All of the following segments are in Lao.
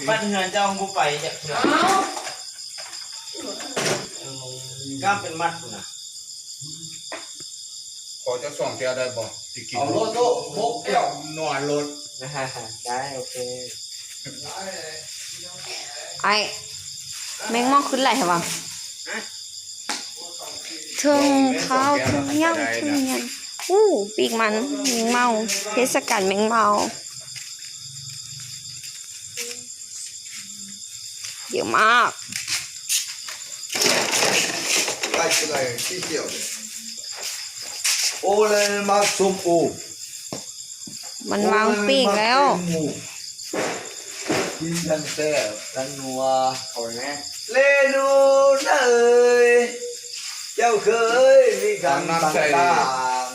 ບັດເຮືອນເຈົ້າບໍ່ໄປຈັກເທື່ອ. ກ້າມເປັນມັດພຸ້ນນະ. ຂໍຈັກສອງແກ້ວໄດ້ບໍ່? ຊິກິນ ເອົາໂລດໂຕ ຫົກແກ້ວ ນອນໂລດ. ໄດ້ ໂອເຄ. ອ້າຍ ແມງເມົາຂຶ້ນຫຼາຍແທ້ຫວາ? ເທິງຂາວ ເທິງຫຍັງ ເທິງຫຍັງ. ອູ້ ປີກມັນ ແມງເມົາ ເທດສະການແມງເມົາ. ເຍອະມາກ. ໄລ່ຄືໄລ່ສີຂຽວນີ້. ໂອ້ ແລ້ວມັກສົ້ມໂອ ມັນວາງປີກແລ້ວ. ໂອ້ ແລ້ວມັກເປັນໝູ ກິນທັງແຊບທັງນົວ. ເອົາແນ່ ເລນູນາເອີຍ ເຈົ້າເຄີຍມີການ ຕັກນ້ຳໃສ່ ຕ່າງ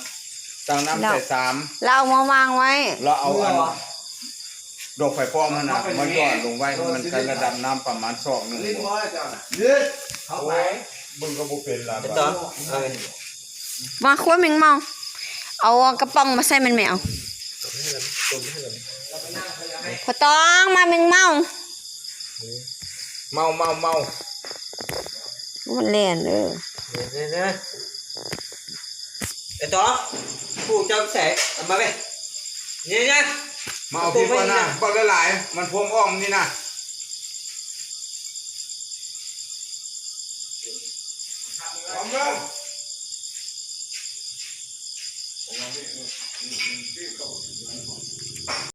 ໆ ຕັກນ້ຳໃສ່ຊາມ ແລ້ວເອົາມາວາງໄວ້ ແລ້ວເອົາອັນ ດອກໄຟປ້ອມຫັ້ນນະ ມາຫຍອດລົງໄວ້ໃຫ້ມັນໃກ້ລະດັບນ້ຳປະມານສອກໜຶ່ງ. ເຮັດບໍ່ເຈົ້ານະ? ເຮັດ. ໂອ້ຍ ເບິ່ງກໍບໍ່ເປັນລະ. ເຮັດຕໍ່. ເອີ ມາຄົວແມງເມົາ ເອົາກະປ໋ອງມາໃສ່ມັນແມ່. ເອົາ ພໍ່ຕ້ອງ ມາແມງເມົາ. ເມົາ ເມົາ ເມົາ. ມັນແລ່ນເດີ. ເດີ ເດີ ເດີ. ໄອ້ຕອງ ຜູ້ເຈົ້າໃສ ເອົາມາເວີຍ. ນີ້ນະ ມາເອົາພີ້ກ່ອນນະ ບັກຫຼາຍໆ ມັນພວມອອກນີ້ນະ.